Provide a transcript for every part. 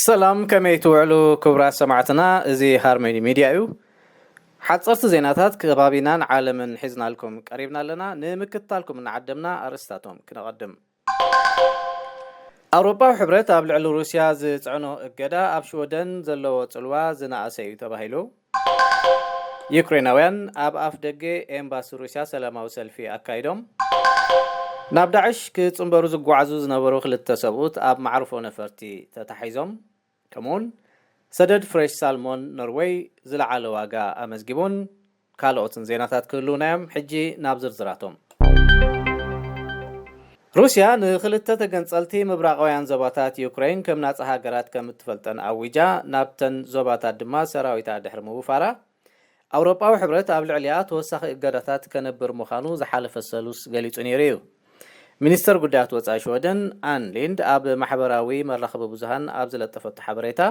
ሰላም፣ ከመይ ትውዕሉ ክቡራት ሰማዕትና? እዚ ሃርመኒ ሚድያ እዩ። ሓፀርቲ ዜናታት ከባቢናን ዓለምን ሒዝናልኩም ቀሪብና ኣለና። ንምክትታልኩም እናዓደምና ኣርእስታቶም ክነቐድም። ኣውሮፓዊ ሕብረት ኣብ ልዕሊ ሩስያ ዝፅዕኖ እገዳ ኣብ ሽወደን ዘለዎ ፅልዋ ዝነኣሰ እዩ ተባሂሉ። ዩክሬናውያን ኣብ ኣፍ ደገ ኤምባሲ ሩስያ ሰላማዊ ሰልፊ ኣካይዶም። ናብ ዳዕሽ ክፅንበሩ ዝጓዓዙ ዝነበሩ ክልተ ሰብኡት ኣብ ማዕርፎ ነፈርቲ ተታሒዞም። ከምኡውን ሰደድ ፍሬሽ ሳልሞን ኖርወይ ዝለዓለ ዋጋ ኣመዝጊቡን ካልኦትን ዜናታት ክህልውና እዮም። ሕጂ ናብ ዝርዝራቶም። ሩስያ ንክልተ ተገንጸልቲ ምብራቓውያን ዞባታት ዩክሬን ከም ናጻ ሃገራት ከም እትፈልጠን ኣዊጃ፣ ናብተን ዞባታት ድማ ሰራዊታ ድሕሪ ምውፋራ፣ ኣውሮጳዊ ሕብረት ኣብ ልዕሊኣ ተወሳኺ እገዳታት ከነብር ምዃኑ ዝሓለፈ ሰሉስ ገሊጹ ነይሩ እዩ። ሚኒስተር ጉዳያት ወጻኢ ሽወደን ኣን ሊንድ ኣብ ማሕበራዊ መራኸቢ ብዙሃን ኣብ ዝለጠፈቶ ሓበሬታ፣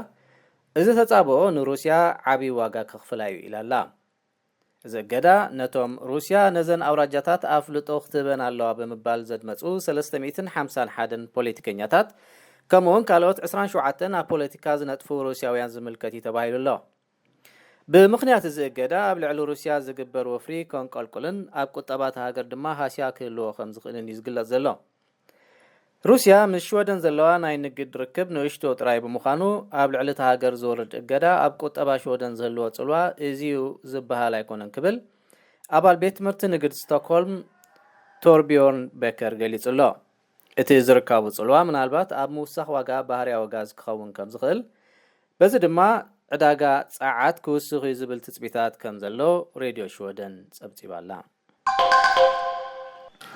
እዚ ተጻብኦ ንሩስያ ዓቢ ዋጋ ከኽፍላ እዩ ኢላ ኣላ። እዚ እገዳ ነቶም ሩስያ ነዘን ኣውራጃታት ኣፍልጦ ክትህበን ኣለዋ ብምባል ዘድመጹ ሰለስተ ሚእትን ሓምሳን ሓደን ፖለቲከኛታት፣ ከምኡውን ካልኦት ዕስራን ሸውዓተን ኣብ ፖለቲካ ዝነጥፉ ሩስያውያን ዝምልከት እዩ ተባሂሉ ኣሎ። ብምኽንያት እዚ እገዳ ኣብ ልዕሊ ሩስያ ዝግበር ወፍሪ ከንቀልቁልን ኣብ ቁጠባ እታ ሃገር ድማ ሃስያ ክህልዎ ከም ዝኽእልን እዩ ዝግለጽ ዘሎ። ሩስያ ምስ ሽወደን ዘለዋ ናይ ንግድ ርክብ ንእሽቶ ጥራይ ብምዃኑ፣ ኣብ ልዕሊ እታ ሃገር ዝወርድ እገዳ ኣብ ቁጠባ ሽወደን ዝህልዎ ጽልዋ እዚ እዩ ዝበሃል ኣይኮነን ክብል ኣባል ቤት ትምህርቲ ንግድ ስቶክሆልም ቶርቢዮርን ቤከር ገሊጹ ኣሎ። እቲ ዝርካቡ ጽልዋ ምናልባት ኣብ ምውሳኽ ዋጋ ባህርያዊ ጋዝ ክኸውን ከም ዝኽእል፣ በዚ ድማ ዕዳጋ ጸዓት ክውስኽ እዩ ዝብል ትጽቢታት ከም ዘሎ ሬድዮ ሽወደን ጸብጺባ ኣላ።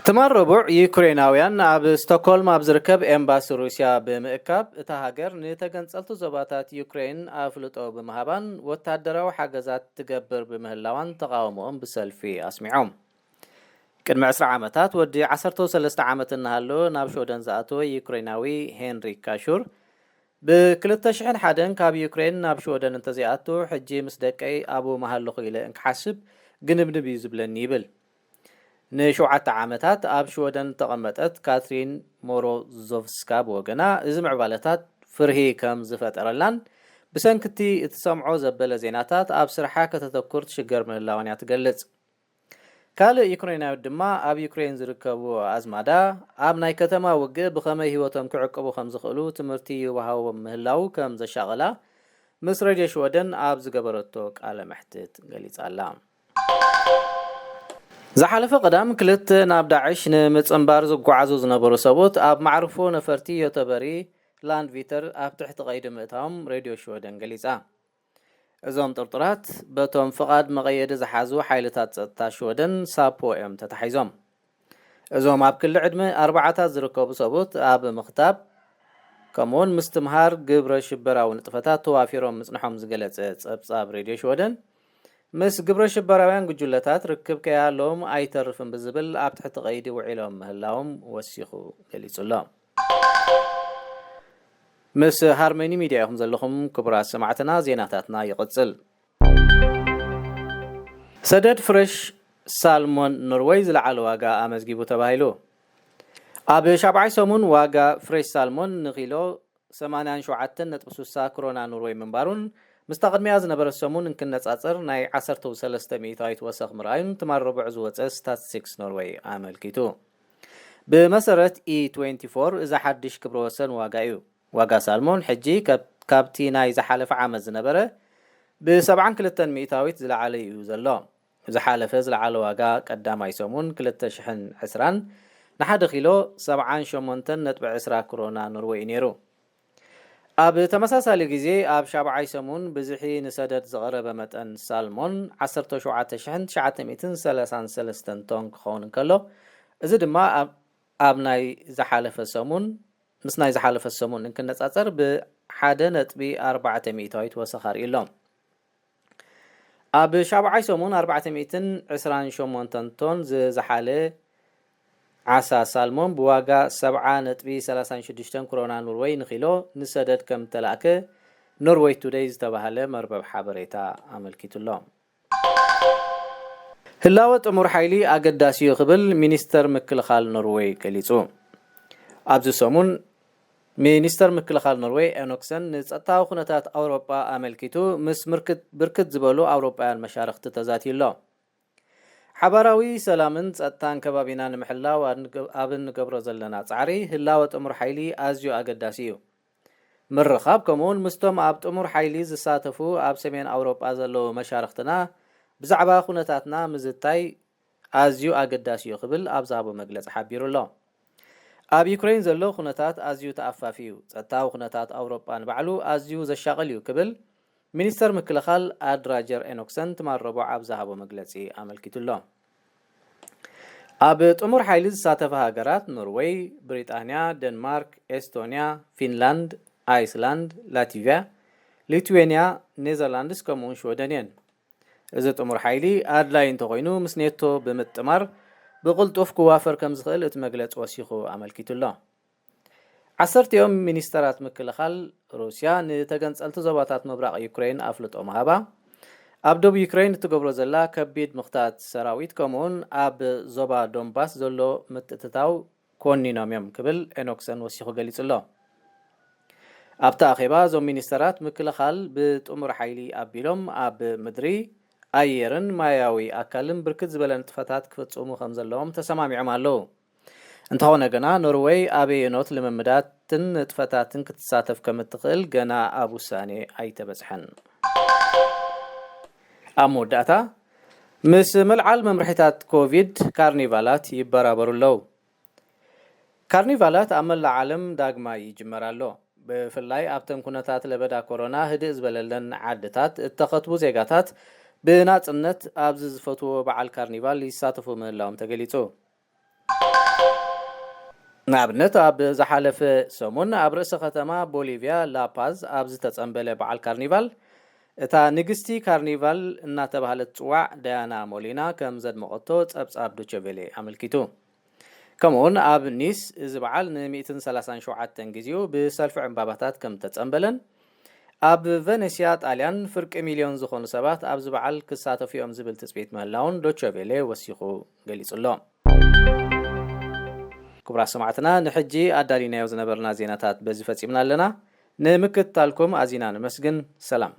ትማል ረቡዕ ዩክሬናውያን ኣብ ስቶክሆልም ኣብ ዝርከብ ኤምባሲ ሩስያ ብምእካብ፣ እታ ሃገር ንተገንጸልቲ ዞባታት ዩክሬን ኣፍልጦ ብምሃባን ወታደራዊ ሓገዛት ትገብር ብምህላዋን ተቓውሞኦም ብሰልፊ ኣስሚዖም። ቅድሚ ዕስራ ዓመታት ወዲ ዓሰርተ ሰለስተ ዓመት እናሃለወ ናብ ሽወደን ዝኣተወ ዩክሬናዊ ሄንሪክ ካሹር፣ ብክልተ ሽሕን ሓደን ካብ ዩክሬን ናብ ሽወደን እንተዘይኣቱ፣ ሕጂ ምስ ደቀይ ኣብኡ ምሃለኹ ኢለ እንክሓስብ ግንብንብ እዩ ዝብለኒ ይብል። ንሸውዓተ ዓመታት ኣብ ሽወደን እተቐመጠት ካትሪን ሞሮዞቭስካ ብወገና፣ እዚ ምዕባለታት ፍርሂ ከም ዝፈጠረላን ብሰንኪ እቲ እትሰምዖ ዘበለ ዜናታት ኣብ ስርሓ ከተተኩር ትሽገር ምህላዋን እያ ትገልጽ። ካልእ ዩክሬናዊት ድማ ኣብ ዩክሬን ዝርከቡ ኣዝማዳ ኣብ ናይ ከተማ ውግእ ብኸመይ ህይወቶም ክዕቅቡ ከም ዝኽእሉ ትምህርቲ ይወሃቦም ምህላዉ ከም ዘሻቐላ ምስ ሬድዮ ሽወደን ኣብ ዝገበረቶ ቃለ መሕትት ገሊጻ ኣላ። ዝሓለፈ ቀዳም ክልተ ናብ ዳዕሽ ንምጽንባር ዝጓዓዙ ዝነበሩ ሰብኡት ኣብ ማዕርፎ ነፈርቲ ዮተበሪ ላንድቪተር ኣብ ትሕቲ ቀይዲ ምእታዎም ሬድዮ ሽወደን ገሊጻ። እዞም ጥርጡራት በቶም ፍቓድ መቐየዲ ዝሓዙ ሓይልታት ጸጥታ ሽወደን ሳፖ እዮም ተታሒዞም። እዞም ኣብ ክሊ ዕድመ ኣርባዓታት ዝርከቡ ሰብኡት ኣብ ምኽታብ ከምኡውን ምስትምሃር ግብረ ሽበራዊ ንጥፈታት ተዋፊሮም ምጽንሖም ዝገለጸ ጸብጻብ ሬድዮ ሽወደን፣ ምስ ግብረ ሽበራውያን ጉጅለታት ርክብ ከይሃለዎም ኣይተርፍን ብዝብል ኣብ ትሕቲ ቀይዲ ውዒሎም ምህላዎም ወሲኹ ገሊጹ ኣሎ። ምስ ሃርመኒ ሚድያ ኢኹም ዘለኹም ክቡራት ሰማዕትና፣ ዜናታትና ይቕጽል። ሰደድ ፍሬሽ ሳልሞን ኖርወይ ዝለዓለ ዋጋ ኣመዝጊቡ ተባሂሉ። ኣብ ሻብዓይ ሰሙን ዋጋ ፍሬሽ ሳልሞን ንኪሎ ሰማንያን ሸውዓተን ነጥቢ ስሳ ክሮና ኖርወይ ምንባሩን፣ ምስታ ቅድሚኣ ዝነበረት ሰሙን እንክነጻጸር ናይ ዓሰርተ ሰለስተ ሚእታዊት ወሰኽ ምርኣዩን ትማል ረቡዕ ዝወጸ ስታትስቲክስ ኖርወይ ኣመልኪቱ። ብመሰረት ኢ ትዌንቲ ፎር፣ እዚ ሓድሽ ክብረ ወሰን ዋጋ እዩ። ዋጋ ሳልሞን ሕጂ ከብ-፣ ካብቲ ናይ ዝሓለፈ ዓመት ዝነበረ ብሰብዓን ክልተን ሚእታዊት ዝለዓለ እዩ ዘሎ። ዝሓለፈ ዝለዓለ ዋጋ ቀዳማይ ሰሙን ክልተ ሽሕን ዕስራን ንሓደ ኪሎ ሰብዓን ሸሞንተን ነጥቢ ዕስራ ክሮና ኖርወይ እዩ ነይሩ። ኣብ ተመሳሳሊ ግዜ ኣብ ሻብዓይ ሰሙን ብዝሒ ንሰደድ ዝቐረበ መጠን ሳልሞን ዓሰርተ ሸውዓተ ሽሕን ትሽዓተ ሚእትን ሰላሳን ሰለስተን ቶን ክኸውን እንከሎ፣ እዚ ድማ ኣብ፣ ኣብ ናይ ዝሓለፈ ሰሙን፣ ምስ ናይ ዝሓለፈ ሰሙን እንክነጻጸር ብሓደ ነጥቢ ኣርባዕተ ሚእታዊት ወሰኽ ኣርእዩ ኣሎ። ኣብ ሻብዓይ ሰሙን ኣርባዕተ ሚእትን ዕስራን ሸሞንተን ቶን ዝዘሓለ ዓሳ ሳልሞን ብዋጋ ሰብዓ ነጥቢ ሰላሳን ሽዱሽተን ክሮና ኖርወይ ንኪሎ ንሰደድ ከም እተላእከ ኖርወይ ቱደይ ዝተባህለ መርበብ ሓበሬታ ኣመልኪቱ ኣሎ። ህላወ ጥሙር ሓይሊ ኣገዳሲ እዩ ክብል ሚኒስተር ምክልኻል ኖርወይ ገሊጹ። ኣብዚ ሰሙን ሚኒስተር ምክልኻል ኖርዌይ ኤኖክሰን ንጸጥታዊ ኩነታት ኣውሮጳ ኣመልኪቱ ምስ ምርክት-፣ ብርክት ዝበሉ ኣውሮጳውያን መሻርኽቲ ተዛትዩ ኣሎ። ሓባራዊ ሰላምን ጸጥታን ከባቢና ንምሕላው ኣብ ንገ-፣ ኣብ እንገብሮ ዘለና ጻዕሪ ህላወ ጥሙር ሓይሊ ኣዝዩ ኣገዳሲ እዩ። ምርኻብ ከምኡውን ምስቶም ኣብ ጥሙር ሓይሊ ዝሳተፉ ኣብ ሰሜን ኣውሮጳ ዘለዉ መሻርኽትና ብዛዕባ ኩነታትና ምዝታይ ኣዝዩ ኣገዳሲ እዩ ክብል ኣብ ዝሃቦ መግለጺ ሓቢሩ ኣሎ። ኣብ ዩክሬን ዘሎ ኩነታት ኣዝዩ ተኣፋፊ እዩ። ጸጥታዊ ኩነታት ኣውሮጳ ንባዕሉ ኣዝዩ ዘሻቕል እዩ ክብል ሚኒስተር ምክልኻል ኣድራጀር ኤኖክሰን ትማል ረቡዕ ኣብ ዝሃቦ መግለጺ ኣመልኪቱ ኣሎ። ኣብ ጥሙር ሓይሊ ዝሳተፋ ሃገራት ኖርዌይ፣ ብሪጣንያ፣ ደንማርክ፣ ኤስቶንያ፣ ፊንላንድ፣ ኣይስላንድ፣ ላቲቪያ፣ ሊትዌንያ፣ ኔዘርላንድስ ከምኡውን ሽወደን እየን። እዚ ጥሙር ሓይሊ ኣድላዪ እንተኾይኑ ምስ ኔቶ ብምጥማር ብቕልጡፍ ክዋፈር ከም ዝኽእል እቲ መግለጺ ወሲኹ ኣመልኪቱ ኣሎ። ዓሰርቲኦም ሚኒስተራት ምክልኻል ሩስያ ንተገንጸልቲ ዞባታት ምብራቕ ዩክሬን ኣፍልጦ ምሃባ፣ ኣብ ደቡብ ዩክሬን እትገብሮ ዘላ ከቢድ ምኽታት ሰራዊት ከምኡውን ኣብ ዞባ ዶንባስ ዘሎ ምትእትታው ኮኒኖም እዮም ክብል ኤኖክሰን ወሲኹ ገሊጹ ኣሎ። ኣብቲ ኣኼባ እዞም ሚኒስተራት ምክልኻል ብጥሙር ሓይሊ ኣቢሎም ኣብ ምድሪ፣ ኣየርን ማያዊ ኣካልን ብርክት ዝበለ ንጥፈታት ክፍጽሙ ከም ዘለዎም ተሰማሚዖም ኣለዉ። እንተኾነ ግና ኖርወይ ኣበየኖት ልምምዳትን ንጥፈታትን ክትሳተፍ ከም እትኽእል ገና ኣብ ውሳኔ ኣይተበጽሐን። ኣብ መወዳእታ፣ ምስ ምልዓል መምርሒታት ኮቪድ ካርኒቫላት ይበራበሩ ኣለዉ። ካርኒቫላት ኣብ መላእ ዓለም ዳግማይ ይጅመር ኣሎ። ብፍላይ ኣብተን ኩነታት ለበዳ ኮሮና ህድእ ዝበለለን ዓድታት እተኸትቡ ዜጋታት ብናጽነት ኣብዚ ዝፈትዎ በዓል ካርኒቫል ይሳተፉ ምህላዎም ተገሊጹ። ንኣብነት ኣብ ዝሓለፈ ሰሙን ኣብ ርእሰ ከተማ ቦሊቪያ ላፓዝ ኣብ ዝተጸንበለ በዓል ካርኒቫል እታ ንግስቲ ካርኒቫል እናተባህለት ትጽዋዕ ዳያና ሞሊና ከም ዘድመቐቶ ጸብጻብ ዶቸቬሌ ኣመልኪቱ። ከምኡውን ኣብ ኒስ እዚ በዓል ን137 ግዜኡ ብሰልፊ ዕምባባታት ከም ተጸንበለን ኣብ ቨነስያ ጣልያን ፍርቂ ሚልዮን ዝኾኑ ሰባት ኣብዚ በዓል ክሳተፉ እዮም ዝብል ትጽቢት ምህላውን ዶቸቬሌ ወሲኹ ገሊጹ ኣሎ። ክቡራት ሰማዕትና፣ ንሕጂ ኣዳሊናዮ ዝነበርና ዜናታት በዚ ፈጺምና ኣለና። ንምክትታልኩም ኣዚና ነመስግን። ሰላም።